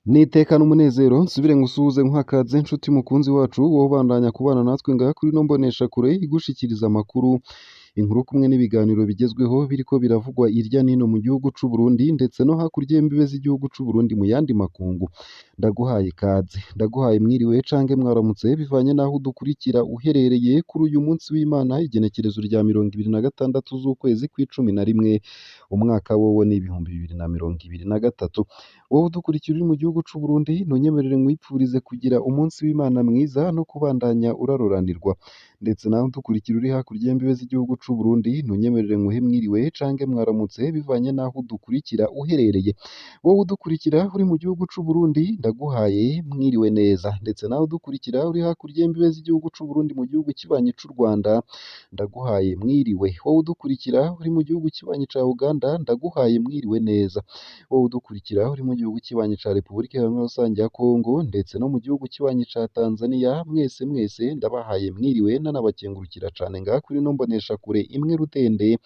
Nitekane umunezero nsubire ngusuhuze nkuhakaze nshuti mukunzi wacu wowe ubandanya kubana natwe ngaha kuri ino mboneshakure igushikiriza amakuru, inkuru kumwe n'ibiganiro bigezweho biriko biravugwa irya n'ino mu gihugu c'u Burundi ndetse no hakurya y'imbibe z'igihugu c'u Burundi mu yandi makungu. Ndaguhaye ikaze, ndaguhaye mwiriwe canke mwaramutse bivanye n'aho udukurikira uherereye kuri uyu munsi w'Imana igenekerezo rya 26 z'ukwezi kw'icumi na rimwe umwaka wowo ni 2023. Wowe udukurikira uri mu gihugu c'u Burundi ntunyemerere nkwipfurize kugira umunsi w'Imana mwiza no kubandanya uraroranirwa, ndetse nawe udukurikira uri hakurya y'imbibe z'igihugu c'u Burundi ntunyemerere nkuhe mwiriwe canke mwaramutse bivanye n'aho udukurikira uherereye. Wowe udukurikira uri mu gihugu c'u Burundi ndaguhaye mwiriwe neza, ndetse nawe udukurikira uri hakurya y'imbibe z'igihugu c'u Burundi mu gihugu kibanyi c'u Rwanda ndaguhaye mwiriwe. Wowe udukurikira uri mu gihugu kibanyi ca Uganda ndaguhaye mwiriwe neza. Wowe udukurikira uri mu gihugu kibanyi ca Repubulika Iharanira Rusange ya Kongo ndetse no mu gihugu kibanyi ca Tanzania, mwese mwese ndabahaye mwiriwe nanabakengurukira cane ngaha kuri ino mboneshakure imwe rudende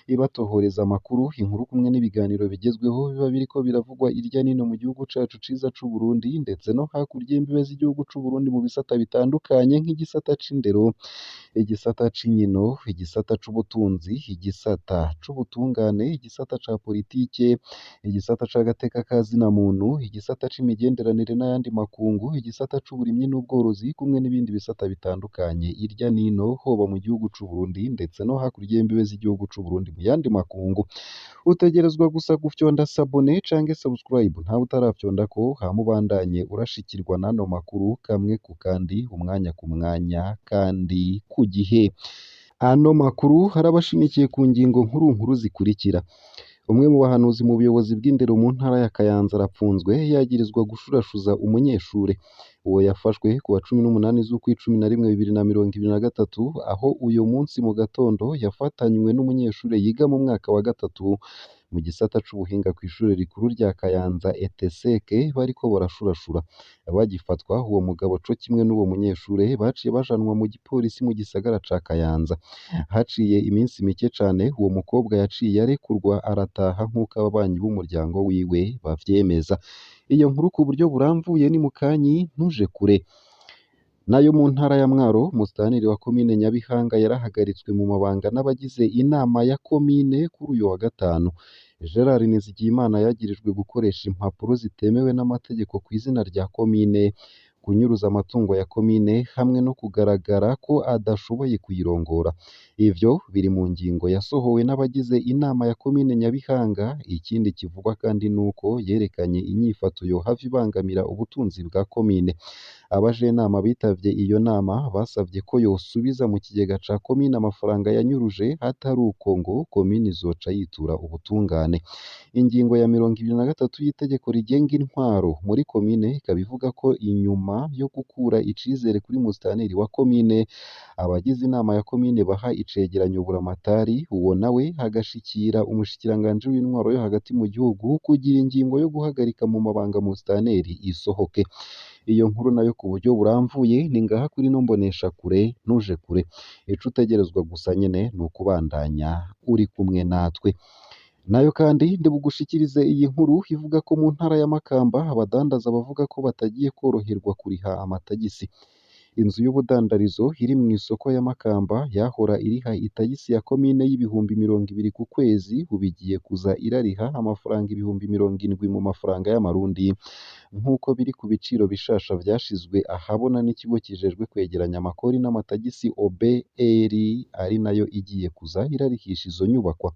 ibatohoreza amakuru, inkuru kumwe n'ibiganiro bigezweho biba biriko biravugwa irya n'ino mu gihugu cacu ciza c'u Burundi ndetse no hakurya y'imbibe z'igihugu c'u Burundi mu bisata bitandukanye nk'igisata c'indero, igisata c'inkino, igisata c'ubutunzi, igisata c'ubutungane, igisata ca politike, igisata c'agateka ka zina muntu, igisata c'imigenderanire n'ayandi makungu, igisata c'uburimyi n'ubworozi kumwe n'ibindi bisata bitandukanye irya n'ino hoba mu gihugu c'u Burundi ndetse no hakurya y'imbibe z'igihugu c'u Burundi mu yandi makungu. Utegerezwa gusa gufyonda sabone canke subscribe ntawe utarafyondako hama ubandanye urashikirwa n'ano makuru kamwe ku kandi umwanya ku mwanya kandi ku gihe. Ano makuru arabashimikiye ku ngingo nkuru nkuru zikurikira: umwe mu bahanuzi mu buyobozi bw'indero mu ntara ya Kayanza arapfunzwe yagirizwa gushurashuza umunyeshure. Uwo yafashwe ku wa 18 z'ukwicumi na rimwe 2023, aho uyo munsi mu gatondo yafatanywe n'umunyeshure yiga mu mwaka wa gatatu mu gisata c'ubuhinga kw'ishure rikuru rya Kayanza ETSEC bariko barashurashura. Bagifatwa uwo mugabo co kimwe n'uwo munyeshure baciye bajanwa mu gipolisi mu gisagara ca Kayanza. Haciye iminsi mike cane uwo mukobwa yaciye arekurwa arataha nk'uko ababanyi b'umuryango wiwe bavyemeza. Iyo nkuru ku buryo buramvuye ni mukanyi ntuje kure. Nayo mu ntara ya Mwaro, musitanteri wa komine Nyabihanga yarahagaritswe mu mabanga n'abagize inama ya komine kuri uyu wa gatanu. Gerard Nizigiyimana yagirijwe gukoresha impapuro zitemewe n'amategeko kw'izina rya komine, kunyuruza amatungo ya komine hamwe no kugaragara ko adashoboye kuyirongora. Ivyo biri mu ngingo yasohowe n'abagize inama ya komine Nyabihanga. Ikindi kivugwa kandi nuko yerekanye inyifato yohava ibangamira ubutunzi bwa komine. Abajenama bitavye iyo nama basavye ko yosubiza mu kigega ca komine amafaranga yanyuruje, atari uko ngo komine izoca yitura ubutungane. Ingingo ya 23 y'itegeko rigenga intwaro muri komine ikaba ivuga ko inyuma yo gukura icizere kuri musitanteri wa komine, abagize inama ya komine baha icegeranyo buramatari, uwo nawe agashikira umushikiranganji w'intwaro yo hagati mu gihugu kugira ingingo yo guhagarika mu mabanga musitanteri isohoke. Iyo nkuru nayo ku buryo buramvuye ni ngaha kuri ino mboneshakure ntuje kure. Ico utegerezwa gusa nyene ni ukubandanya uri kumwe natwe. Nayo kandi ndibugushikirize iyi nkuru ivuga ko mu ntara ya Makamba abadandaza bavuga ko batagiye koroherwa kuriha amatagisi. Inzu y'ubudandarizo iri mw'isoko ya Makamba yahora iriha itagisi ya komine y'ibihumbi 20 ku kwezi, ubu igiye kuza irariha amafaranga 70,000 mu mafaranga y'amarundi, nk'uko biri ku biciro bishasha vyashizwe ahabona n'ikigo kijejwe kwegeranya amakori n'amatagisi OBR, ari nayo igiye kuza irarihisha izo nyubakwa.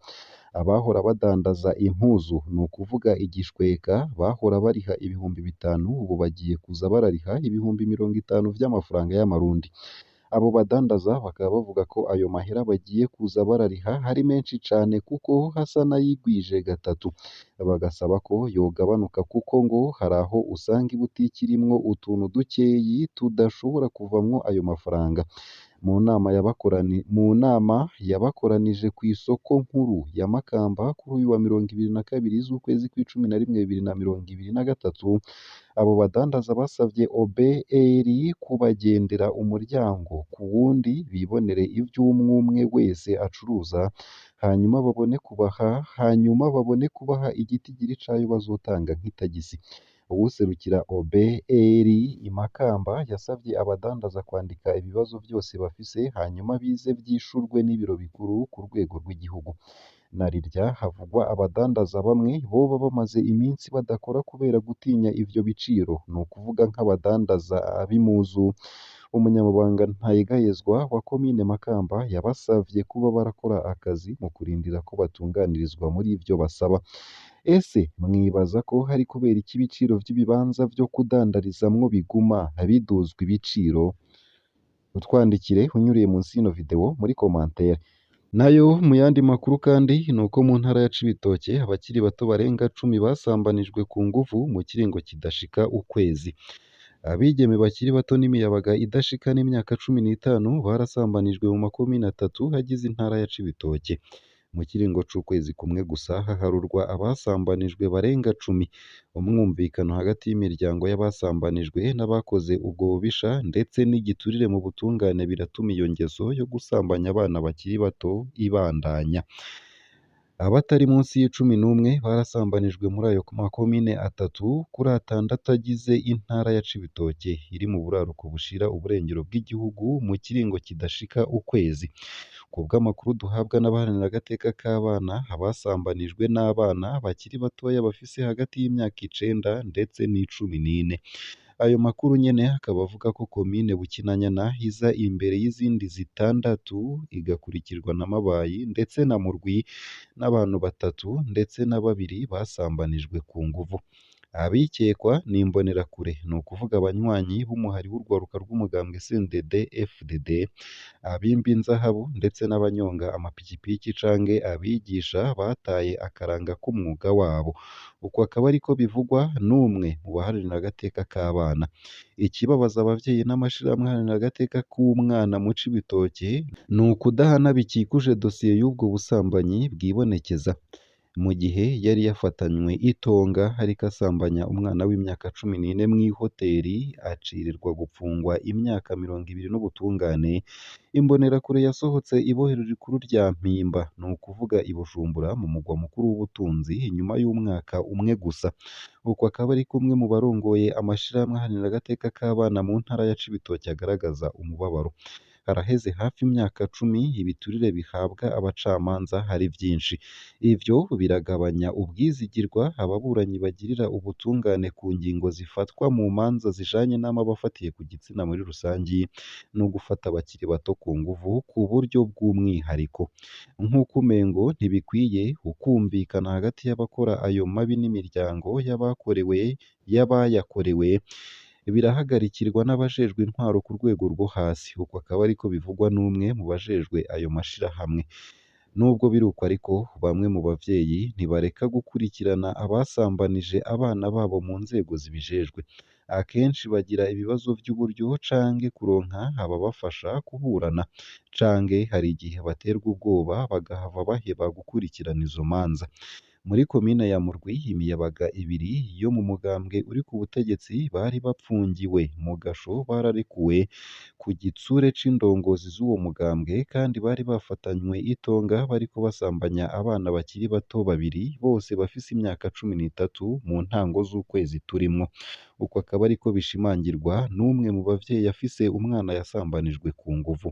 Abahora badandaza impuzu, ni ukuvuga igishweka, bahora bariha 5,000, ubu bagiye kuza barariha 50,000 vy'amafaranga y'amarundi. Abo badandaza bakaba bavuga ko ayo mahera bagiye kuza barariha ari menshi cane kuko hasa n'ayigwije gatatu. Bagasaba ko yogabanuka kuko ngo hari aho usanga ibutiki irimwo utuntu dukeyi tudashobora kuvamwo ayo mafaranga. Mu nama yabakoranije kw'isoko nkuru ya Makamba kuri uyu wa 22 z'ukwezi kw'icumi na rimwe 2023, abo badandaza basavye OBR kubagendera umuryango ku wundi bibonere ivy'umwumwe wese acuruza, hanyuma babone kubaha igitigiri c'ayo bazotanga nk'itagisi. Uwuserukira OBR i Makamba yasavye abadandaza kwandika ibibazo vyose bafise hanyuma bize vyishurwe n'ibiro bikuru ku rwego rw'igihugu. Narirya havugwa abadandaza bamwe boba bamaze iminsi badakora kubera gutinya ivyo biciro, ni ukuvuga nk'abadandaza b'impuzu. Umunyamabanga Ntayegayezwa wa komine Makamba yabasavye kuba barakora akazi mu kurindira ko batunganirizwa muri ivyo basaba. Ese mwibaza ko hari kubera iki ibiciro vy'ibibanza vyo kudandarizamwo biguma biduzwa ibiciro? Utwandikire unyuriye munsi y'ino video muri commentaire. Nayo mu yandi makuru kandi ni uko mu ntara ya Cibitoke abakiri bato barenga 10 basambanijwe ku nguvu mu kiringo kidashika ukwezi. Abigeme bakiri bato n'imiyabaga idashika n'imyaka 15 barasambanijwe mu makomine atatu agize intara ya Cibitoke. Mu kiringo c'ukwezi kumwe gusa haharurwa abasambanijwe barenga 10. Umwumvikano hagati y'imiryango y'abasambanijwe n'abakoze ubwo bubisha ndetse n'igiturire mu butungane biratuma iyo ngeso yo gusambanya abana bakiri bato ibandanya. Abatari munsi y'11 barasambanijwe muri ayo makomine atatu kuri atandatu agize intara ya Cibitoke iri mu buraruko bushira uburengero bw'igihugu mu kiringo kidashika ukwezi. Ku bw'amakuru duhabwa n'abaharanira agateka k'abana, abasambanijwe n'abana bakiri batoya bafise hagati y'imyaka 9 ndetse n'14. Ayo makuru nyene akaba avuga ko komine Bukinanyana iza imbere y'izindi zitandatu, igakurikirwa na Mabayi ndetse na Murwi n'abantu 3 ndetse na 2 basambanijwe ku nguvu. Abikekwa ni imbonerakure, ni ukuvuga abanywanyi b'umuhari w'urwaruka rw'umugambwe CNDD FDD, abimba inzahabu ndetse n'abanyonga amapikipiki canke abigisha bataye akaranga k'umwuga wabo. Uko akaba ariko bivugwa n'umwe mu baharanira agateka k'abana. Ikibabaza abavyeyi n'amashirahamwe aharanira agateka k'umwana mu Cibitoke ni ukudahana bikikuje dosiye y'ubwo busambanyi bwibonekeza. Mu gihe yari yafatanywe itonga ariko asambanya umwana w'imyaka 14 mw'ihoteri, acirirwa gupfungwa imyaka 20 n'ubutungane. Imbonerakure yasohotse ibohero rikuru rya Mpimba, ni ukuvuga i Bujumbura mu mugwa mukuru w'ubutunzi, inyuma y'umwaka umwe gusa. Uko akaba ari kumwe mu barongoye amashirahamwe aharanira agateka k'abana mu ntara ya Cibitoke agaragaza umubabaro. Haraheze hafi imyaka 10 ibiturire bihabwa abacamanza hari vyinshi. Ivyo biragabanya ubwizigirwa ababuranyi bagirira ubutungane ku ngingo zifatwa mu manza zijanye n'amabi afatiye ku gitsina muri rusangi no gufata abakiri bato ku nguvu ku buryo bw'umwihariko. Nk'uko umengo ntibikwiye ukumvikana hagati y'abakora ayo mabi n'imiryango y'abayakorewe birahagarikirwa n'abajejwe intwaro ku rwego rwo hasi. Uko akaba ariko bivugwa n'umwe mu bajejwe ayo mashirahamwe. Nubwo biri uko ariko, bamwe mu bavyeyi ntibareka gukurikirana abasambanije abana babo mu nzego zibijejwe. Akenshi bagira ibibazo vy'uburyo canke kuronka ababafasha kuburana, canke hari igihe baterwa ubwoba bagahava baheba gukurikirana izo manza. Muri komine ya Murwi, imiyabaga ibiri yo mu mugambwe uri ku butegetsi bari bapfungiwe mu gasho bararekuwe ku gitsure c'indongozi z'uwo mugambwe, kandi bari bafatanywe itonga bariko basambanya abana bakiri bato babiri bose bafise imyaka 13 mu ntango z'ukwezi turimwo. Uko akaba ariko bishimangirwa n'umwe mu bavyeyi afise umwana yasambanijwe ku nguvu.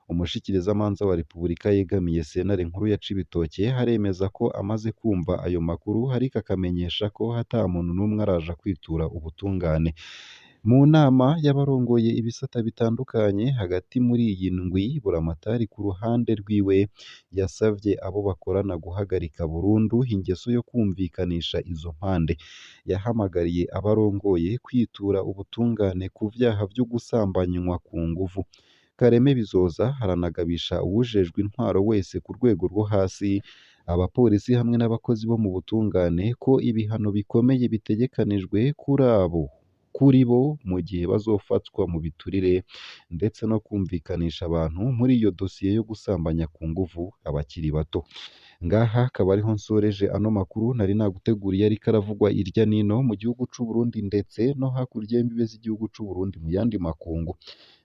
Umushikirizamanza wa Repubulika yegamiye sentare nkuru ya Cibitoke aremeza ko amaze kumva ayo makuru, ariko akamenyesha ko ata muntu n'umwe araja kwitura ubutungane. Mu nama y'abarongoye ibisata bitandukanye hagati muri iyi ndwi, Buramatari ku ruhande rwiwe yasavye abo bakorana guhagarika burundu ingeso yo kumvikanisha izo mpande. Yahamagariye abarongoye kwitura ubutungane ku vyaha vyo gusambanywa ku nguvu. Kareme Bizoza aranagabisha uwujejwe intwaro wese ku rwego rwo hasi, abapolisi hamwe n'abakozi bo mu butungane ko ibihano bikomeye bitegekanijwe kuri bo mu gihe bazofatwa mu biturire ndetse no kumvikanisha abantu muri iyo dosiye yo gusambanya ku nguvu abakiri bato. Ngaha akaba ariho nsoreje ano makuru nari naguteguriye ariko aravugwa irya nino mu gihugu c'u Burundi ndetse no hakurya y'imbibe z'igihugu c'u Burundi mu yandi makungu.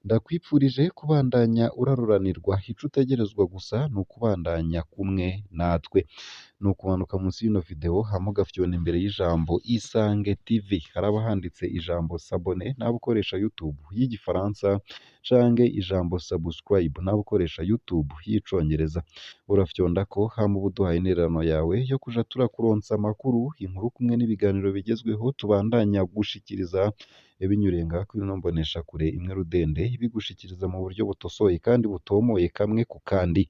Ndakwipfurije kubandanya uraruranirwa, ico utegerezwa gusa ni ukubandanya kumwe natwe, ni ukumanuka munsi y'ino video hama ugafyona imbere y'ijambo Isange TV, haraba handitse ijambo s'abonner nawe ukoresha YouTube y'igifaransa canke ijambo subscribe nawe ukoresha YouTube y'icongereza. Urafyondako hama uba uduhaye intererano yawe yo kuja turakuronsa amakuru, inkuru kumwe n'ibiganiro bigezweho tubandanya gushikiriza binyuriye ngaha kuri ino mboneshakure imwe rudende ibigushikiriza mu buryo butosoye kandi butomoye kamwe ku kandi.